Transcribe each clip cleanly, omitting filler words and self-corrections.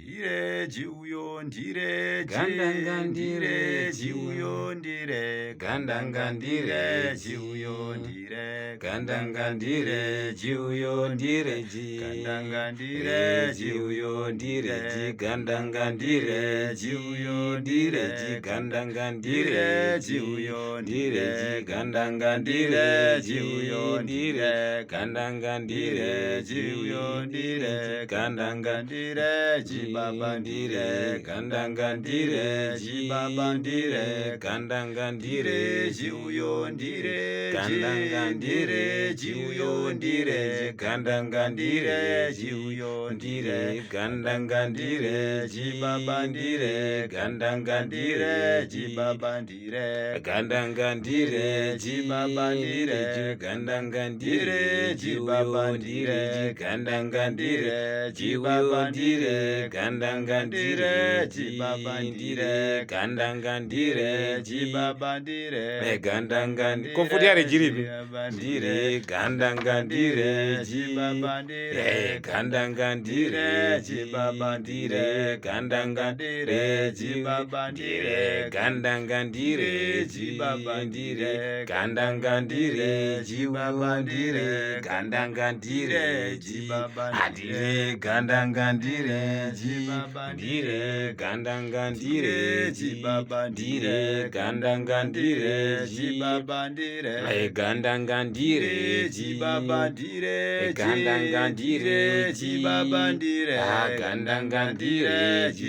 Ndireji uyo ndireji Gandanga ndireji ndireji. uyo ndire Gandanga ndireji ndireji. uyo ndire Gandanga ndireji uyo ndireji. Gandanga ndireji Reji uyo ndireji. Gandanga ndireji uyo ndireji. Gandanga ndireji ndireji uyo ndireji. Gandanga ndireji ndireji uyo ndire. ndire Gandanga ndireji ndireji uyo ndire Gandanga ndireji baba ndire Gandanga ndireji ndireji baba ndire Gandanga ndireji ndireji uyo ndireji Gandanga ndireji ndireji uyo ndire Gandanga ndireji ndireji uyo ndire ndire Gandanga ndireji ndireji baba ndire Gandanga ndireji ndireji baba ndire Gandanga ndireji ndireji baba ndire Gandanga ndireji ndireji baba uyo ndire ndireji Gandanga ndireji ndireji baba uyo ndire ndire Gandanga ndireji baba ndireji ndire ndire Gandanga ndireji ndireji baba ndire Gandanga ko futi yareji ripi baba ndire ndire Gandanga ndireji ndireji baba ndire Gandanga ndireji ndireji baba ndire ndire Gandanga ndireji ndireji baba ndire ndire Gandanga ndireji ndireji baba ndire ndire Gandanga ndireji ndireji baba uyo ndire ndire Gandanga ndireji ndireji baba ndire handire Gandanga ndireji baba ndire Gandanga ndireji ndireji baba ndire ndire Gandanga ndireji ndireji baba ndire Gandanga ndireji ndireji baba ndireji Gandanga ndireji baba ndireji ndire Gandanga ndireji ndireji baba ndire ndire Gandanga ndireji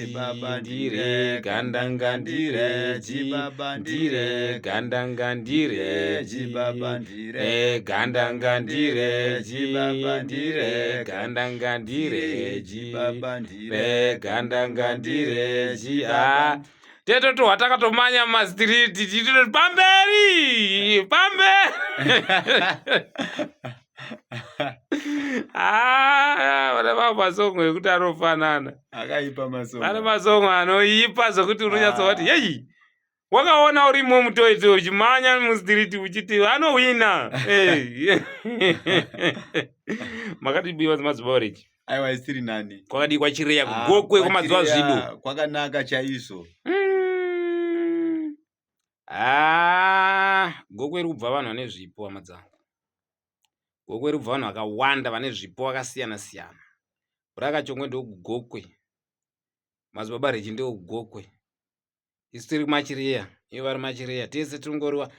ndireji baba ndire ndire Gandanga ndireji ndireji baba ndire Gandanga ndireji baba ndireji ndire ndire Gandanga ndireji ndireji baba ndire Gandanga ndireji ndireji baba tetotohwa takatomanya mumastiriti tichitoti pamberi pamberi. Ah, vana vavo masongo ekuti anofanana. Akaipa masongo. Vane masongo anoipa zvokuti unonyatsovati Ah. yeyi wakaona urimo mutoito uchimanya mustiriti uchiti anowina. Eh. Makatibiwa mazuva oreji. Aiwa, isiri nani. Kwakadii kwaChireya? Ah, kuGokwe kwamazuva kwaChireya zvido. Kwakanaka chaizvo. Ah, Gokwe iri kubva vanhu vane zvipo, hama dzangu. Gokwe iri kubva vanhu vakawanda vane zvipo vakasiyana siyana. Burakachongwe ndokugokwe, Madzibaba Reji ndokugokwe, isu tiri kumaChireya, ivo vari maChireya, tese tingoriwa.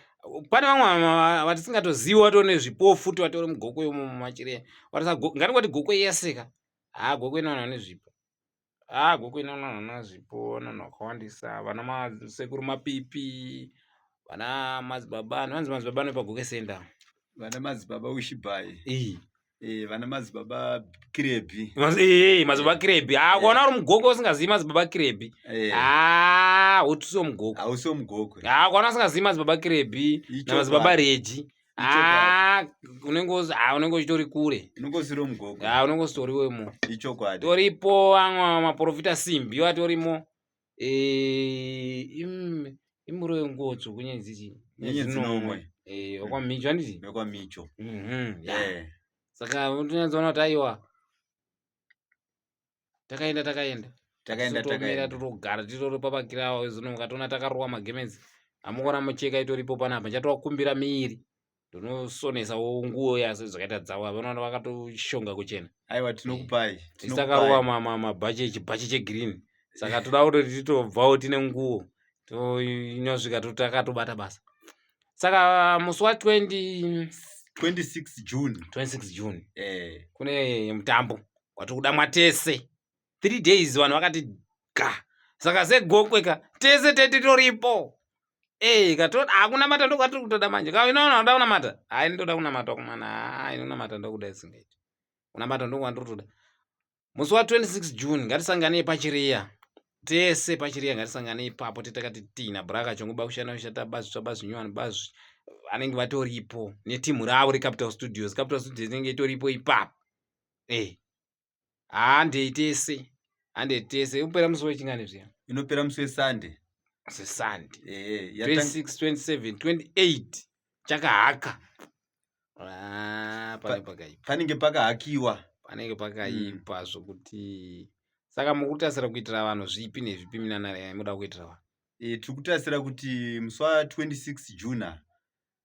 Pane vamwe vatisingatozivi vatori nezvipo futi vatori muGokwe umo mumaChireya. Ngatingoti Gokwe yese ka. Haa, Gokwe ine vanhu vane zvipo. Haa, Gokwe ine vanhu vane zvipo, vanhu vakawandisa, vana masekuru mapipi, vana madzibaba, vanonzi madzibaba nepaGokwe Center. Vana madzibaba Ushibhai. Iyi. Vana madzibaba Kirebhi. Madzibaba Kirebhi. Haa, ukaona uri muGokwe usingazivi madzibaba Kirebhi. Haa, hausiwo muGokwe. Hausiwo muGokwe. Haa, ukaona usingazivi madzibaba Kirebhi Ichokwadi. namadzibaba Reji. Haa, unenge uchitori kure. Unenge usiri muGokwe. Haa, unenge usitoriwemo. Ichokwadi. Toripo vamwe maprofita simbi vatorimo. Imuro yenguo tsvuku nyenyedzi chii? Nyenyedzi nomwe. Wekwamicho handiti? Wekwamicho. Ya. Saka unonyatsoona kuti aiwa takaenda takaenda. Takaenda. Totomira Takaenda. totogara titori papakirawa zino mukatoona takarowa magemenzi amuona mucheka itoripo panapa ndichatovakumbira miiri ndonosonesawo nguo yaso zvakaita dzavo vanoona vakatoshonga kuchena. Aiwa, tinokupai. Isu takarowa mabhachi chibhachi chegreen, saka toda kutoti titobvawo tine nguo toinosvika takatobata basa. Saka musi wa 20 26 June. 26 June kune mutambo watiri kuda mwatese 3 days, vanhu vakati ga. Saka seGokwe ka tese tetitoripo. Hakunamata ndokwatiri kutoda manje. Ka inoona unoda kunamata, hai, ndoda kunamata kumana, hai, inonamata ndokuda isingaiti kunamata ndokwandiri kutoda. Musi wa26 June ngatisanganei paChireya tese, paChireya ngatisanganei ipapo titakati tina braka chongo bakushana kushata bazvitsva bazvinyowani bazvi vanenge vatoripo netimu ravo reCapital Studios. Capital Studios inenge itoripo ipapo. Handei tese, handei tese. Upera musi wechingani zviya? Inopera musi weSunday. SeSunday. 26 27 28 chakahaka. Ah, pane pakaipa. Panenge pakahakiwa. Panenge pakaipa zvokuti. Saka muri kutarisira kuitira vanhu zvipi nezvipi minana yamuda kuitira vanhu? E, tiri kutarisira kuti musi wa 26 June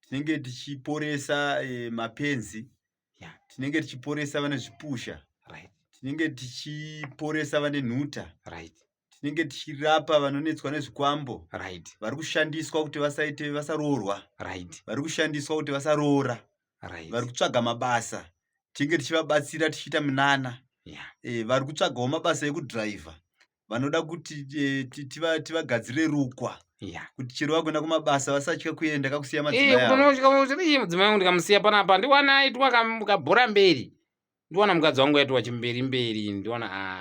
tinenge tichiporesa e, mapenzi Yeah. tinenge tichiporesa vane zvipusha Right. tinenge tichiporesa vane nhuta Right. tinenge tichirapa vanonetswa nezvikwambo Right. vari kushandiswa kuti vasaite vasaroorwa Right. vari kushandiswa kuti vasaroora Right. vari kutsvaga mabasa tinenge tichivabatsira tichiita minana Yeah. e, vari kutsvagawo mabasa ekudhiraivha vanoda kuti e, tivagadzire rukwa Yeah. kuti chero vakuenda kumabasa vasatya kuenda kakusiya Eh, madzimai avo kutonosvika kuti iye mudzimai wangu ndikamusiya panapa ndiwana aitwa kabhora mberi ndiwana mukadzi wangu aitwa chimberi mberi ndiwana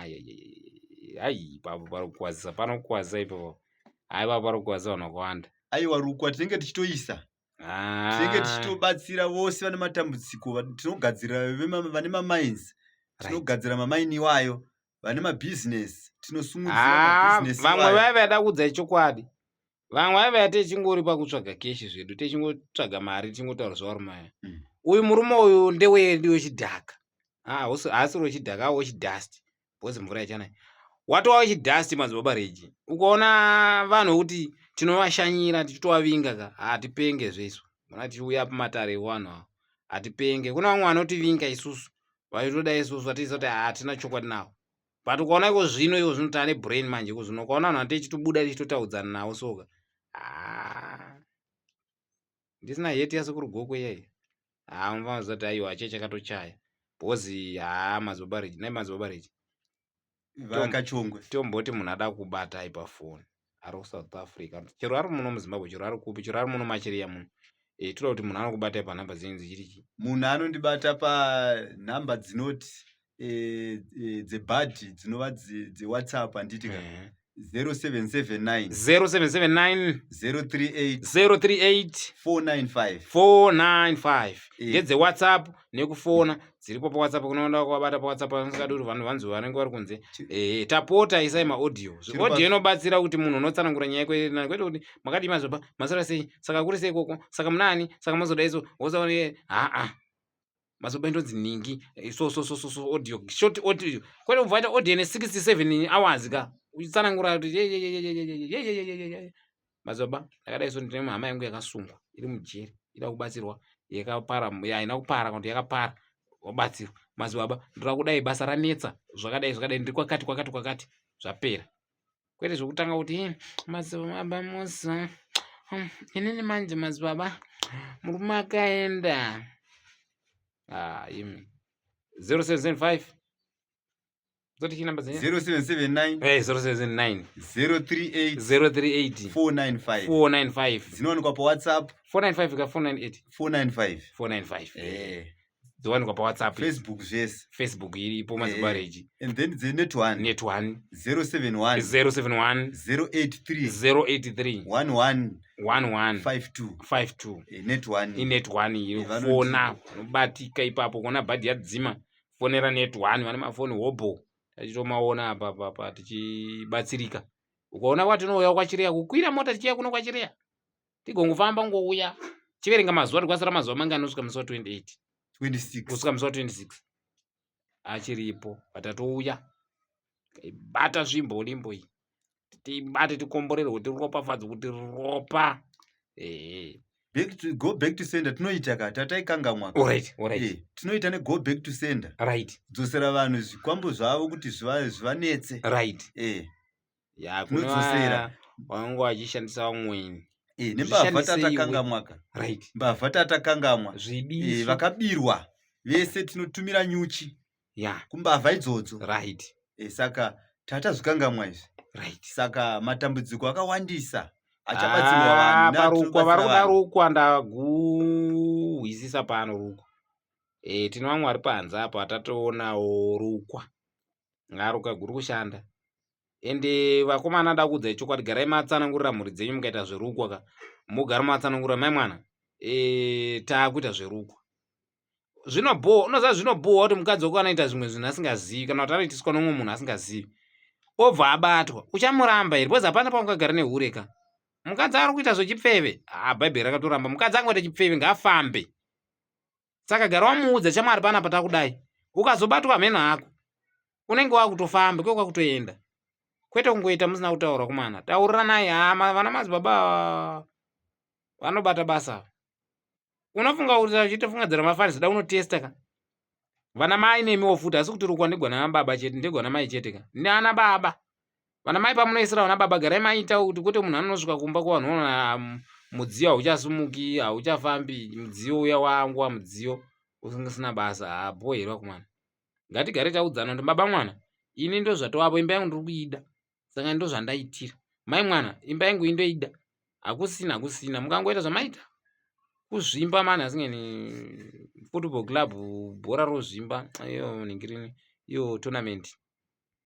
ai ipapo panokuwadzisa panokuwadzisa ipapo hai ipapo panokuwadzisa vanhu vakawanda Aiwa rukwa tinenge tichitoisa tinenge tichitobatsira vose vane matambudziko tinogadzira vane mamines tinogadzira mamaini iwayo vane mabhizinesi tinosumudzira mabhizinesi vamwe iwayo. vaiva vaida kuudza chokwadi vamwe vaiva techingori pakutsvaga keshi zvedu techingotsvaga mari tichingotaura zvavari maya Uyu murume uyu ndewedu wechidhaka. Ah, haasiri wechidhaka, ava wechidust because mvura yachanaya. Watova wechidust madzibaba Reji. Ukaona vanhu vekuti tinovashanyira tichitovavinga ka, hatipenge zvesu. Mona tichiuya pamatare evanhu ava, hatipenge. Kuna vamwe vanotivinga isusu, vachitoda isusu vatiziva kuti hatina chokwadi navo. But ukaona iko zvino, iko zvino taane brain manje iko zvino. Ukaona vanhu vatichitobuda tichitotaudzana navo soka. Ah. Ndisina heti yasekuru Gokwe iyayi. Haa unofanira kuziva kuti aiwa che chakatochaya. Because haa madzibaba Reji, nhai madzibaba Reji. Vakachongwe. Tomboti munhu ada kubatai pafoni ari kuSouth Africa chero ari muno muZimbabwe chero ari kupi chero ari muno machiriya muno e, toda kuti munhu anokubatai panhamba dzenyu dzichiri chii? Munhu anondibata panhamba dzinoti e, e, dzebhadhi dzinova dzeWhatsApp handiti ka 0779 0779 038 038 495 495 ndedzewhatsapp nekufona dziripo pawhatsapp kunoenda kwabata pawhatsapp usingadi kuti vanhu vanzwe vanenge vari kunze eh, tapota isai maaudio audio inobatsira kuti munhu unotsanangura nyaya yako iri nani kwete kuti makadii mazoba masara sei saka kuri sei ikoko saka munani saka mazoda iso wosaone haa mazoba indonzi nhingi eh, so so so so so audio short audio kwete kubva waita audio ine 67 hours ka uchitsanangura kuti mazoba ndakadai so ndine hama yangu yakasungwa iri mujeri ida kubatsirwa yakapara haina kupara kana kuti yakapara wabatsirwa madzibaba ndoda kudai basa ranetsa zvakadai zvakadai ndiri kwakati kwakati kwakati zvapera kwete zvekutanga kuti eh, madzibaba musa inini manje madzibaba murume akaenda ah, imi 0775 zoti chii namba dzenyu 0779 Eh, 0779 038 038 495 495 dzinowanikwa pawhatsapp 495 ka 498 495 495 eh dzowanikwa pawhatsapp facebook zvese facebook iripo mazibareji and then dzenet 1 net 1 071 071 083 083 11 11 52 52 Eh, net 1 inet 1 Eh, iri vanoti- kufona unobatika ipapo kuona bhadhi yadzima fonera net 1 vane mafoni hobho tachitomaona apa papa tichibatsirika ukaona kwatinouya kwachireya kukwira mota tichiya kuno kwachireya tigongofamba ngouya chiverenga mazuva tikwasara mazuva mangani kusvika musi wa 28 26 kusvika musi wa 26 achiripo patatouya bata svimbo limbo iyi tibate tikomborerwe tiropafadzwe kuti ropa ehe back to, go back to sender tinoita ka tataikangamwa ka. Alright, alright. Eh, tinoita ne go back to sender Right, kudzosera vanhu zvikwambo zvavo kuti zvivanetse right. eh Ya, kune Tinodzosera. vanenge vachishandisa vamweni. eh nembavha Zvishandise iwe. tatakangamwa ka Right. mbavha tatakangamwa eh, Zvibiso. vakabirwa vese tinotumira nyuchi Ya, kumbavha idzodzo right, eh, saka tatazvikangamwa izvi right. saka matambudziko akawandisa achabatsirwa Ah, vanhu parukwa neatinobatsira vari kuda vanhu. rukwa ndaguhwisisa pano rukwa e, tine vamwe vari panze apo atatoonawo rukwa ngaruka guri kushanda ende vakomana da kuudzai chokwadi garai matsanangurira mhuri dzenyu mukaita zverukwa ka mogara matsanangurira mai mwana e, taakuita zverukwa zvinobhowa unoziva zvinobhowa kuti mukadzi wako anoita zvimwe zvinhu asingazivi kana kuti anoitiswa nomumwe munhu asingazivi obva abatwa uchamuramba here because hapana paungagara nehure ka mukadzi ari kuita zvechipfeve ah, bhaibheri rakatoramba mukadzi angoita chipfeve ngaafambe saka gara wamuudza chamwari panapa takudai ukazobatwa mheno hako Unenge wakutofamba kwe kwakutoenda. Kwete kungoita musina kutaura kumana. Tauriranai hama vana madzibaba vanobata basa. Unofunga kuti uchitofungadzira mafanisi da unotesta ka. Vana mai nemiwo futi asi kuti rukwa ndigwana baba chete ndigwana mai chete ka. Ndiana baba. Vana mai pamunoisira vana baba garai maita kuti kwete munhu anosvika kumba kuvanhu oona ah, mudziyo hauchasumuki hauchafambi mudziyo uya wangu mudziyo usina basa hapo here vakomana. Ngatigare taudzana kuti baba mwana ini ndozvatovapo imba yangu ndiri kuida saka ndozvandaitira mai mwana imba yangu indoida hakusina hakusina mukangoita zvamaita kuzvimba mani asingeni football club bhora rozvimba iyo ningirini iyo tournament.